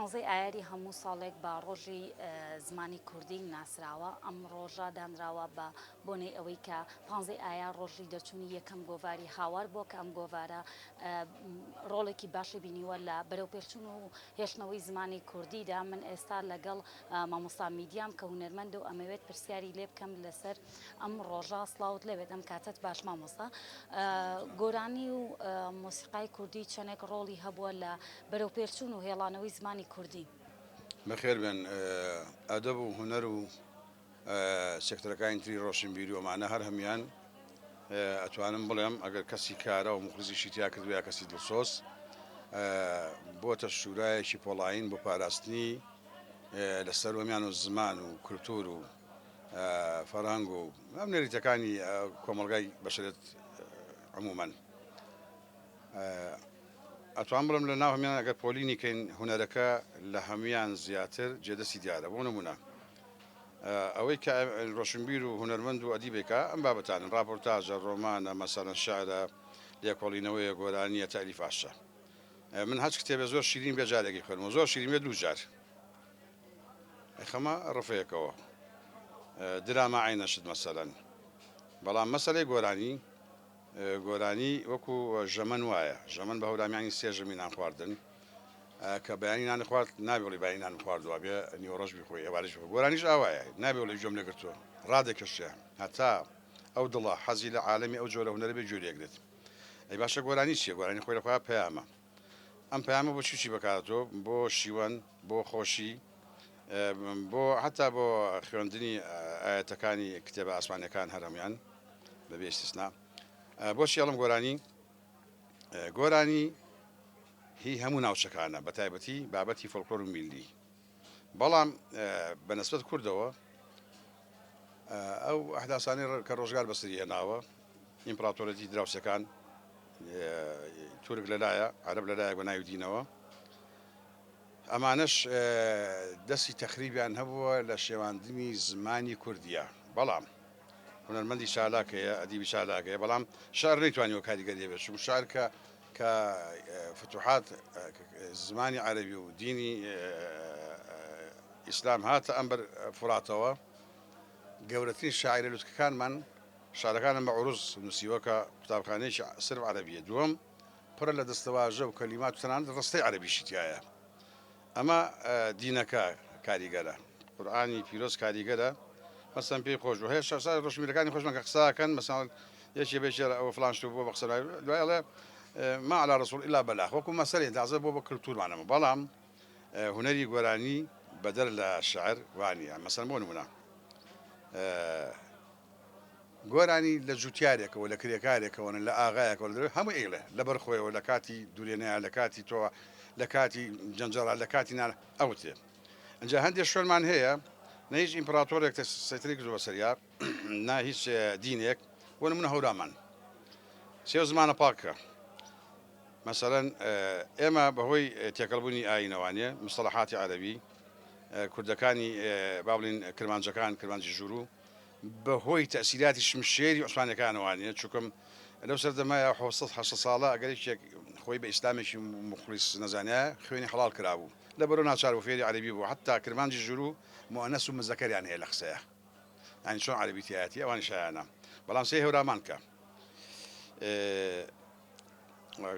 پانزەی ئایاری هەموو ساڵێک بە ڕۆژی زمانی کوردی ناسراوە، ئەم ڕۆژە دانراوە بە بۆنەی ئەوەی کە پانزەی ئایار ڕۆژی دەرچوونی یەکەم گۆڤاری هاوار بووە کە ئەم گۆڤارە ڕۆڵێکی باشی بینیوە لە بەرەوپێشچوون و هێشتنەوەی زمانی کوردیدا. من ئێستا لەگەڵ مامۆستا میدیام کە هونەرمەندە و ئەمەوێت پرسیاری لێ بکەم لەسەر ئەم ڕۆژە. سڵاوت لێبێت ئەم کاتەت باش مامۆستا. گۆرانی و مۆسیقای کوردی چەندێک ڕۆڵی هەبووە لە بەرەوپێشچوون و هێڵانەوەی زمانی کوردی؟ بەخێر بێن. ئەدەب و هونەر و سێکتەرەکانی تری ڕۆشنبیری و ئەمانە هەر هەموویان ئەتوانم بڵێم ئەگەر کەسی کارا و موخلیسیشی تیا کردبێ یا کەسی دڵسۆز بۆتە شورایەکی پۆڵایین بۆ پاراستنی لە سەروەمیان و زمان و کولتور و فەرهەنگ و ئەم نەریتەکانی کۆمەڵگای بەشەرێت عمومەن. ئەتوانم بڵێم لە ناو هەموان ئەگەر پۆلینی کەین هونەرەکە لە هەموان زیاتر جێدەستی دیارە بۆ نمونە ئەوەی کە ڕۆشنبیر و هونەرمەند و ئەدیبێکە ئەم بابەتانن ڕاپۆرتاژە ڕۆمانە مەسەلەن شعرە لێکۆڵینەوەیە گۆرانیە تەئلیفاشە من هەچ کتێبێ زۆر شیرین بێ جارێکی خوێنمەوە زۆر شیرین بێ دوو جار ئەیخەمە ڕفەیەکەوە دراما عینەشت مەسەلەن بەڵام مەسەلەی گۆرانی گۆرانی وەکو ژەمەن وایە، ژەمەن بە هەورامیانی سێ ژەمی نان خواردن کە بەیانی نانی خوارد نابێ بڵێ بەیانی نانم خواردووە بێ نیوەڕۆش بیخۆی ئێوارەش بیخۆی گۆرانیش ئاوایە نابێ بڵێ گوێم لێ گرتووە ڕادەکێشێ هەتا ئەو دڵە حەزی لە عالەمی ئەو جۆرە هونەرە بێ گوێ لێگرێت ئەی باشە گۆرانی چییە گۆرانی خۆی لە خۆیا پەیامە ئەم پەیامە بۆ چی چی بەکارهاتووە بۆ شیوەن بۆ خۆشی بۆ حتا بۆ خوێندنی ئایەتەکانی کتێبە ئاسمانیەکان هەر هەموویان بەبێ ئیستیسنا بۆچی ئەڵم گۆرانی گۆرانی هی هەموو ناوچەکانە بە تایبەتی بابەتی فۆلکلۆر و میللی بەڵام بە نسبەت کوردەوە ئەو ئەحداسانەی کە ڕۆژگار بەسەری هێناوە ئیمپراتۆرەتی دراوسێکان تورک لەلایە عەرەب لەلایەک بە ناوی دینەوە ئەمانەش دەستی تەخریبیان هەبووە لە شێواندنی زمانی کوردیە بەڵام هونەرمەندی چالاک هەیە ئەدیبی چالاک هەیە بەڵام شعر نەیتوانیوە کاریگەری هەبێت چونکە شعر کە کە فتوحات زمانی عەرەبی و دینی ئیسلام هاتە ئەمبەر فوراتەوە گەورەترین شاعیرە لوتکەکانمان شعرەکانم بە عروز نووسیوە کە قوتابخانەیەکی سرف عەرەبیە دووەم پڕە لە دەستەواژە و کەلیمات و تەنانەت ڕستەی عەرەبیشی تیایە. ئەمە دینەکە کاریگەرە، قورئانی پیرۆز کاریگەرە، مەسەن پێی خۆش بوو. هەیە شەخسە ڕۆشنبیرەکانی خۆشمان کە قسە ئەکەن، مەسەن یەکێ بە یەکێ ئەوە فڵان شت بووە بە قسە دوای ئەڵێ ما علی رسول الا بلاغ وەکو مەسەلێ تازە بۆ بە کلتورمان ئەمە. بەڵام هونەری گۆرانی بەدەر لە شعر وانییە. مەسەن بۆ نمونە گۆرانی لە جوتیارێکەوە لە کرێکارێکەوە لە ئاغایەکەوە لە هەموو ئەیڵێ لەبەر خۆیەوە لە کاتی دورێنەیە لە کاتی تۆ لە کاتی جەنجەڕا لە کاتی نان ئەوترێ ئەجا هەندێک شوێنمان هەیە نە هیچ ئیمپراتۆرێک سەیتەرەی کردووە بەسەریا نا هیچ دینێک بۆ نمونە هەورامان سێ زمانە پاکە مەسەلەن ئێمە بەهۆی تێکەڵبوونی ئاینەوانێ مستەڵەحاتی عەرەبی کوردەکانی با بڵین کرمانجەکان کرمانجی ژوورو بە هۆی تەئسیراتی شمشێری عوسمانیەکانەوە نیە چوکم لەو سەردەمایە حەوسەد هەشتسەد ساڵە ئەگەر یەکێک خۆی بە ئیسلامێکی موخلیس نەزانیایە خوێنی حەڵاڵ کرابوو لەبەرو ناچار بوو فێری عەرەبی بوو حەتا کرمانجی ژوورو موئەنەس و مزەکەریان هەیە لە قسەیا یانی چۆن عەرەبی تیایەتی ئەوانیش هەیانە بەڵام سەی هەورامان کە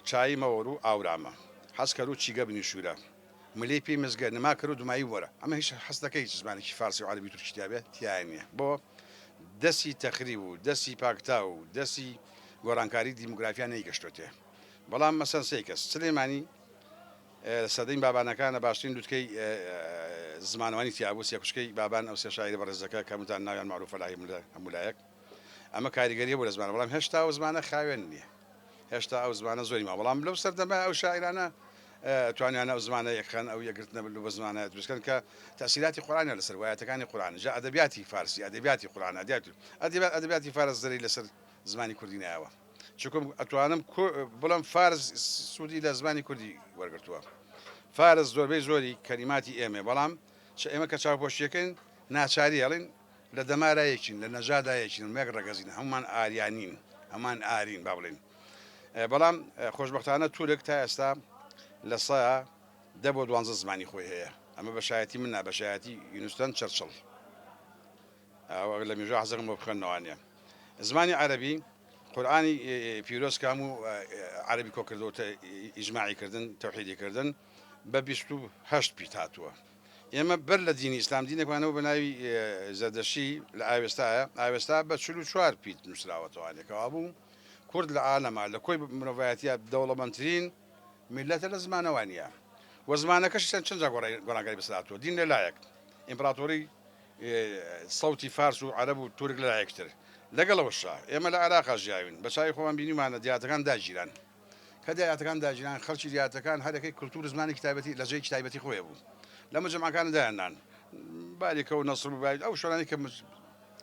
چایی مەوەرو ئاورامە حەز کەرو چیگە بنی شورە ملی پی مزگە نما کەرو دومایی وەرە ئەمە هیچ حەز دەکەی هیچ زمانێکی فارسی و عەرەبی تورکی تیا بێ تیایا نیە بۆ دەسی تەخریب و دەسی پاکتاو و دەسی گۆڕانکاری دیموگرافیا نەیگەشتۆتێ بەڵام مەسەن سێ کەس سلێمانی لە سەردەمی بابانەکانە باشترین لوتکەی زمانەوانی تیابوو سێکوچکەی بابان ئەو سێ شاعیرە بەڕێزەکە کە هەمووتان ناویان مەعروفە لای هەموو لایەک ئەمە کاریگەری هەبوو لە زمانە بەڵام هێشتا ئەو زمانە خاوێن نییە هێشتا ئەو زمانە زۆری ماوە بەڵام لەو سەردەمە ئەو شاعیرانە توانیانە ئەو زمانە یەکخەن ئەو یەکگرتنە بن بە زمانە دروستکەن کە تەسیراتی قورئانیان لەسەر بوو ئایەتەکانی قورئان جا ئەدەبیاتی فارسی ئەدەبیاتی قورئان ئەدەبیاتی ئەدەبیات ئەدەبیاتی فارس زەرەی لەسەر زمانی کوردی نایەوە چونکە ئەتوانم بڵێم فارس سوودی لە زمانی کوردی وەرگرتووە فارس زۆربەی زۆری کەلیماتی ئێمە بەڵام چ ئێمە کە چاوپۆشیەکەین ناچاری ئەڵێن لە دەمارا یەکین، لە نەژادا یەکین، یەک ڕەگەزین، هەموومان ئاریانین، هەموومان ئارین با بڵێین. بەڵام خۆشبەختانە تورک تا ئێستا لە سەیا دە بۆ دوانزە زمانی خۆی هەیە. ئەمە بە شایەتی من نا، بە شایەتی یونستۆن چەرچڵ. ئەوە لە مێژوو حەزەکەم بۆ بخوێننەوانیە. زمانی عەرەبی، قورئانی پیرۆز کە هەموو عەرەبی کۆکردەوە ئیجماعی کردن، تەوحیدی کردن، بە 28 پیت هاتووە. ئێمە بەر لە دینی ئیسلام دینێکمان هەبوو بە ناوی زەردەشتی لە ئاوێستایە، ئاوێستا بە 44 پیت نووسراوەتەوانێ. کەوابوو کورد لە عالەما لە کۆی مرۆڤایەتیە دەوڵەمەندترین میللەتە لە زمانەوانیە و زمانەکەشی چەند چەند جار گۆڕانکاری بەسەر هاتووە. دین لە لایەک، ئیمپراتۆری سەوتی فارس و عەرەب و تورک لە لایەکی تر. لەگەڵ ئەوەشا ئێمە لە عێراقا ژیاوین، بە چاوی خۆمان بینیومانە دیاتەکان داگیران. کە دیاتەکان داگیران، خەڵکی دیاتەکان هەر یەکەی کولتوور و زمانێکی تایبەتی، لەهجەیەکی تایبەتی خۆی هەبوو. لە مجەمعەکان دایاننان. باریکە و نەسر و ئەو شوێنانەی کە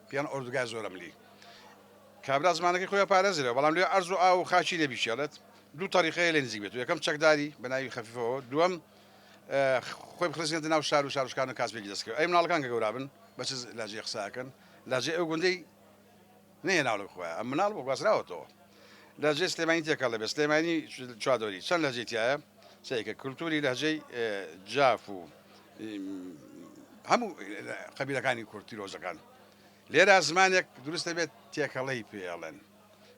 پێیان ئۆردوگای زۆرەملی. کابرا زمانەکەی خۆی ئەپارێزرێ، بەڵام لێ ئەرز و ئاو و خاکی لێ بیکێڵێت. دوو تەریقەیە لێ نزیک بێت. یەکەم چەکداری بە ناوی خەفیفەوە، دووەم خۆی بخلێسێنێتە ناو شار و شارۆچکان و کاسبێکی دەست کەوێت. ئەی مناڵەکان کە گەورا بن بە چ لەهجەیەک قسە ئەکەن؟ لەهجەی ئەو گوندەی نەهێناوە لەگەڵ خۆیان. ئەم مناڵ بۆ گوازراوەتەوە. لەهجەی سلێمانی تێکەڵ دەبێت. سلێمانی چوادۆری چەند لەهجەی تیایە؟ سەیرکە کولتوری لەهجەی جاف و هەموو قەبیلەکانی کورد تیرۆزەکان. لێرە زمانێک دروست دەبێت تێکەڵەی پێ ئەڵێن.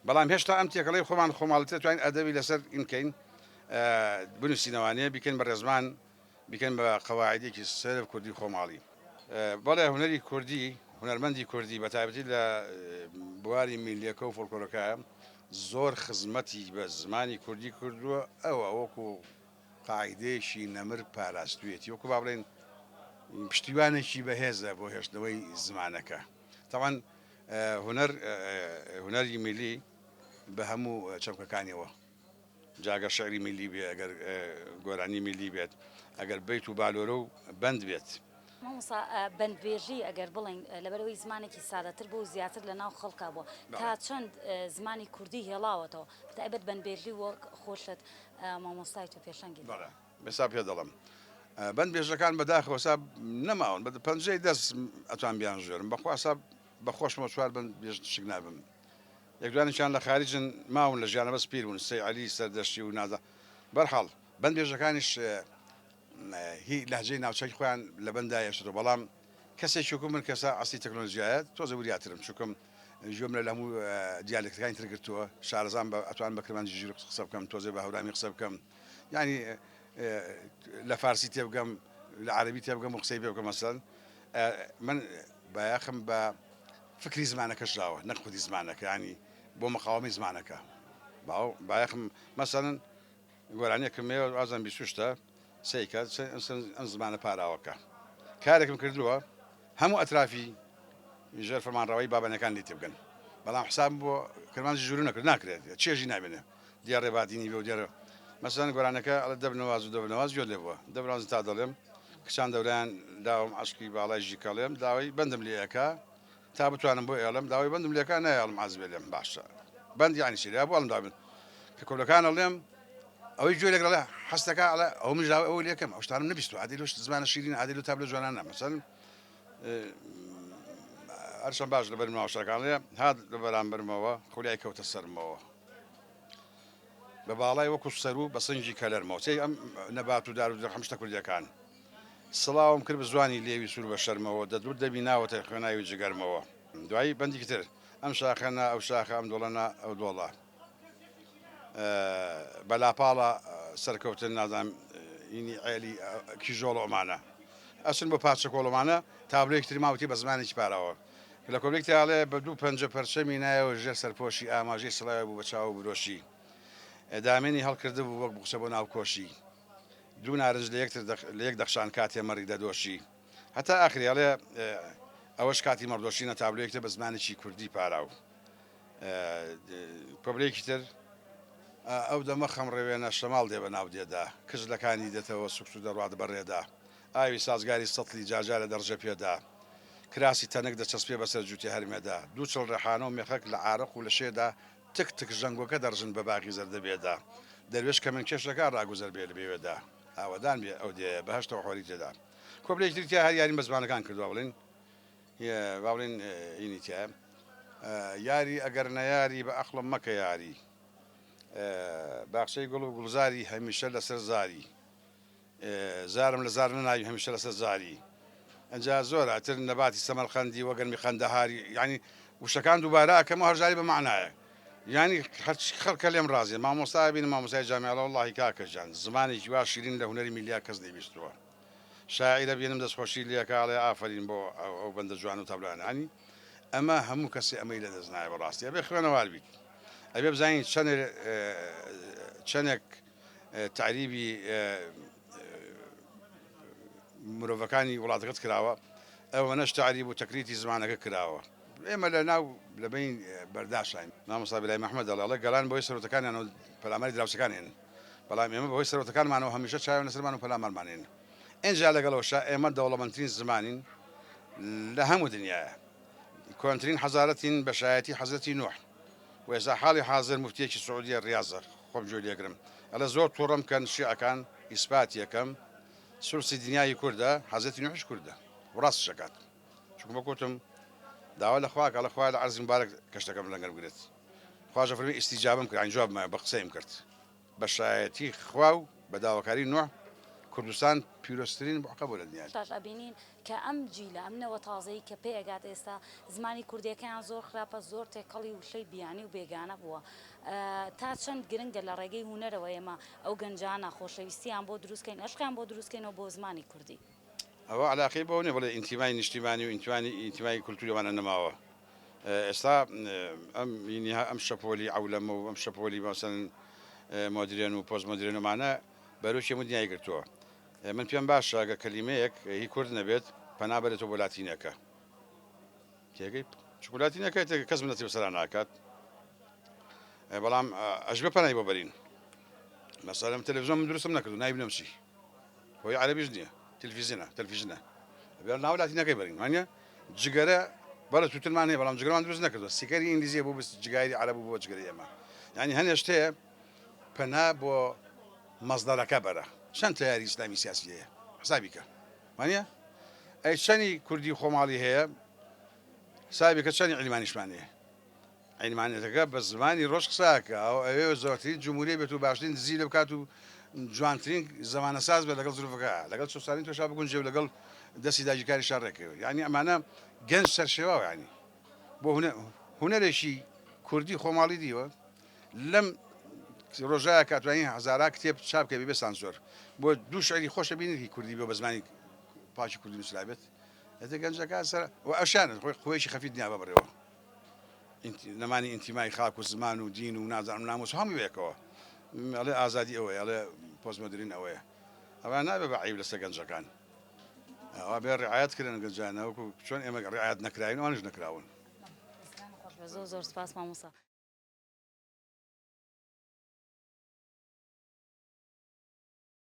بەڵام هێشتا ئەم تێکەڵەی خۆمان خۆماڵیتر توانین ئەدەبی لەسەر ئین بکەین بنووسینەوانەیە بیکەین بە ڕێزمان بیکەین بە قەواعیدێکی سەرف کوردی خۆماڵی. بەڵێ هونەری کوردی هونەرمەندی کوردی بە تایبەتی لە بواری میللیەکە و فۆلکۆرەکە زۆر خزمەتی بە زمانی کوردی کردووە ئەوە وەکو قاعیدەیەکی نەمر پاراستوویەتی وەکو با بڵێین پشتیوانێکی بەهێزە بۆ هێشتنەوەی زمانەکە تەبعەن هونەر هونەری میللی بە هەموو چەمکەکانیەوە جا گەر شعری میللی بێ ئەگەر گۆرانی میللی بێت ئەگەر بەیت و بالۆرە و بەند بێت. مامۆستا بەندبێژی ئەگەر بڵێین لەبەرئەوەی زمانێکی سادەتر بوو و زیاتر لە ناو خەڵکا بووە تا چەند زمانی کوردی هێڵاوەتەوە بەتایبەت بەندبێژی وەک خۆشت مامۆستایت و پێشەنگیت. بەڵێ ئێستا پێ دەڵێم بەند بێژەکان بەداخەوە سا نەماون بە پەنجەی دەست ئەتوان بیانژێرم بەخوا سا بە خۆشمەوە چوار بەند بێژ شک نابم یەک دوانێکیان لە خاریجن ماون لە ژیانە بەس پیر بوون سەی عەلی سەردەشتی و نازا بەرحاڵ بەند بێژەکانیش هی لەهجەی ناوچەی خۆیان لە بەندا هێشتەوە بەڵام کەسێکی وەکو من کەسە عەسری تەکنۆلۆژیایە تۆزێ وریاترم چونکم گوێم لە هەموو دیالێکتەکانی تر گرتووە شارەزام بە ئەتوانم بە کرمانجی ژیر قسە بکەم تۆزێ بە هەورامی قسە بکەم یعنی لە فارسی تێبگەم لە عەرەبی تێبگەم و قسەی پێ بکەم مەسەلەن من بایەخم بە فکری زمانەکەش داوە نەک خودی زمانەکە یعنی بۆ مقاومەی زمانەکە بایەخم مەسەلەن گۆرانیەکم هەیە وازم بیسوشتە سەیکە ئەم زمانە پاراوەکە کارێکم کردووە هەموو ئەترافی ژێر فەرمانڕەوایی بابانەکان لێی تێبگەن بەڵام حسابم بۆ کرمانجی ژوورو نەکرد ناکرێت چێژی نامێنێ دیارێ بادینی بێ و دیارە مەسەلەن گۆرانەکە ئەڵێ دەبنەواز و دەبنەواز گوێت لێ بووە دەبنەواز تا دەڵێم کچان دەورەیان داوم عەشقی باڵای ژیکەڵێم داوای بەندم لێ ئەکا تا بتوانم بۆ ئێڵم داوای بەندم لێکا نایەڵم عەزبێ لێم باشە بەند یانی چی لێ بۆ ئەڵم داوای بەند کە کۆلەکان ئەڵێم ئەوەی گوێ لێک ئەڵێ حەستەکە ئەڵێ ئەو منش داوای ئەوە لێکەم ئەو شتانم نەبیستوە ئادی لەو زمانە شیرینە ئادی لەو تابلۆ جوانانە مەسەلەن هەرچەند باش لەبەر ماوشەکان لێ هات لە بەرامبەرمەوە خولیای کەوتە سەرمەوە بە باڵای وەکو سەرو بە سنگی کەلەرمەوە چەی ئەم نەبات و دار و درەخت شتە کوردیەکان سڵاوم کرد بە زوانی لێوی سوور بە شەرمەوە دەدور دەبی ناوەتە خوێناوی جگەرمەوە دوایی بەندێکی تر ئەم شاخە نا ئەو شاخە ئەم دۆڵە نا ئەو دۆڵە بە لاپاڵە سەرکەوتن نازانم ئینی عێلی کیژۆڵ ئەمانە ئەچن بۆ پارچە کۆڵۆمانە تابلۆیەکی تری ماوتی بە زمانێکی پاراوە لە کۆبلێک تیاڵێ بە دوو پەنجە پەرچەمی نایەوە ژێر سەرپۆشی ئاماژەی سڵاوێ بوو بە چاو و برۆشی دامێنی هەڵکردبوو وەک بوخچە بۆ ناو کۆشی دوو نارنج لە یەکتر لە یەک دەخشان کاتێ مەڕی دەدۆشی هەتا ئاخری ئەڵێ ئەوەش کاتی مەڕدۆشینە تابلۆیەکی تر بە زمانێکی کوردی پاراو کۆبلەیەکی تر ئەو دەمە خەم ڕێوێنە شەماڵ دێ بە ناو دێدا کز لە کانی دێتەوە سوکت و دەڕوات بە ڕێدا ئاوی سازگاری سەتڵی جارجارە دەڕژێ پێدا کراسی تەنک دەچەسپێ بەسەر جووتی هەرمێدا دوو چڵ ڕێحانە و مێخەک لە عارەق و لە شێدا تک تک ژەنگۆکە دەڕژن بە باغی زەردەبێدا دەروێش کەمەنکێش دەکا ڕاگوزەر بێ لە بێوێدا ئاوەدان بێ ئەو دێیە بەهەشتەوە حۆری تێدا کۆبلەیەکی تری تیا هەر یاریم بە زمانەکان کردوە بڵێن با بڵێین ئینی تیایە یاری ئەگەر نەیاری بە ئەقڵم مەکە یاری باخچەی گوڵ و گوڵزاری هەمیشە لەسەر زاری. زارم لە زار نەناوی هەمیشە لەسەر زاری ئەنجا زۆر ئەتر نەباتی سەمەرقەندی وە گەرمی قەندەهاری یانی وشەکان دووبارە ئەکەمەوە هەر جاری بە مەعنایەک یانی هەرچی خەڵکە لێم ڕازیە مامۆستا ئەبینم مامۆستای جامیعە ئەڵێ وەڵاهی کاکە گیان زمانێکی وا شیرین لە هونەری میلیا کەس نەیبیستووە شاعیرە بینم دەستخۆشی لێکا ئەڵێ ئافەرین بۆ ئەو بەندە جوان و تابلۆیانە یانی ئەمە هەموو کەسێ ئەمەی لە دەست نایە بەڕاستی ئەبێ خوێنەوار بیت ئەبێ بزانین چەنێ چەنێک تەعریبی مرۆڤەکانی وڵاتەکەت کراوە ئەوەنەش تەعریب و تەکریتی زمانەکە کراوە ئێمە لە ناو لە بین بەرداشاین مامۆستا برایم ئەحمەد دەڵێ ئەڵێ گەلان بەهۆی سەرۆتەکانیانەوە پەلاماری دراوسەکان ئێن بەڵام ئێمە بەهۆی سەرۆتەکانمانەوە هەمیشە چاویان لەسەرمان و پەلامارمان ئێن ئینجا لەگەڵەوەشا ئێمە دەوڵەمەندترین زمانین لە هەموو دنیاە کۆنترین حەزارەتین بە شایەتی حەزرەتی نوح و ئێستا حاڵی حازر موفتیەکی سعودیە ڕیازە خۆم گوێ لێگرم ئەڵێ زۆر توڕەم کەن شیعەکان ئیسپات یەکەم سورسی دنیایی کوردە حەزرەتی نوحیش کوردە و ڕاستیش ئەکات چونکە وەک وتم داوا لە خوا کە ئەڵێ خوایە لە عەرزی موبارەک کەشتەکەم لەنگەر بگرێت خواش ئەفەرموێ ئیستیجابەم کرد یانی جوابم بە قسەیم کرد بە شایەتی خوا و بە داواکاری نوح کوردستان پیرۆزترین بوقە بوو لە دنیادا. ئێستاش ئەبینین کە ئەم جیلە، ئەم نەوە تازەی کە پێ ئەگات ئێستا زمانی کوردیەکەیان زۆر خراپە، زۆر تێکەڵی وشەی بیانی و بێگانە بووە. تا چەند گرنگە لە ڕێگەی هونەرەوە ئێمە ئەو گەنجانە خۆشەویستیان بۆ دروست کەین، ئەشقیان بۆ دروست کەینەوە بۆ زمانی کوردی. ئەوە عەلاقەی بەوە نیە بڵێ ئینتیمای نیشتیمانی و ئینتیمای کولتوری ئەوانە نەماوە. ئێستا ئەم ینیها ئەم شەپۆلی عەولەمە و ئەم شەپۆلی مەسەلەن مۆدرێن و پۆست مۆدرێن ومانە بەرۆکی هەموو دنیای گرتووە. من پێم باشە گەر کەلیمەیەک هی کورد نەبێت پەنا بەرێتەوە بۆ لاتینەکە. تێگەی؟ چونکە لاتینەکە تێگە کەس منەتی بەسەرا ناکات. بەڵام ئەشبێ پەنای بۆ بەرین. مەسەلەن تەلەفزیۆن من دروستم نەکردو نایبنم چی. هۆی عەرەبیش نییە تلفیزیۆنە تەلفیژنە ئەبێ ناو لاتینەکەی بەرین وانە جگەرە بەڵێ توتنمان هەیە بەڵام جگەرمان دروست نەکردووە سیکەری ئینگلیزیە بۆ بس جگایری عەرەب و بۆ جگەری ئێمە یعنی هەنێ شت هەیە پەنا بۆ مەزدەرەکە بەرە چەند تەیاری ئیسلامی سیاسی هەیە حسابی کە وانە ئەی چەنی کوردی خۆماڵی هەیە حسابی کە چەنی عیلمانیشمان هەیە عیلمانیەتەکە بە زمانی ڕۆژ قسە ئەکا ئەو ئەوێ زۆرترین جمهوری بێت و باشترین دزی لێ بکات و جوانترین زەمانەساز بێت لەگەڵ زروفەکە لەگەڵ چەوساندنی تۆشا بگونجێ و لەگەڵ دەستی داگیرکاری شا ڕێکەوێ یانی ئەمانە گەنج سەرشێواو یانی بۆ هونەرێکی کوردی خۆماڵی دیوە لەم ڕۆژایە کاتوانی هەزارا کتێب چاپ کە بێ سانسۆر بۆ دوو شعری خۆشە بینیت هی کوردی بێ بە زمانی پاکی کوردی نووسرابێت ئەتە گەنجەکان سەر و ئەوشانە خۆی قوەیەکی خەفی دنیا بە بڕێوە نەمانی ئینتیمای خاک و زمان و دین و نازانم ناموس هەموو بەیەکەوە ئەڵێ ئازادی ئەوەیە ئەڵێ پۆستمۆدرین ئەوەیە ئەوە نابێ بە عەیب لەسەر گەنجەکان ئەوە بێ ڕعایەت کرێن گەنجانە وەکو چۆن ئێمە ڕعایەت نەکراوین ئەوانیش نەکراون. زۆر زۆر سپاس مامۆستا.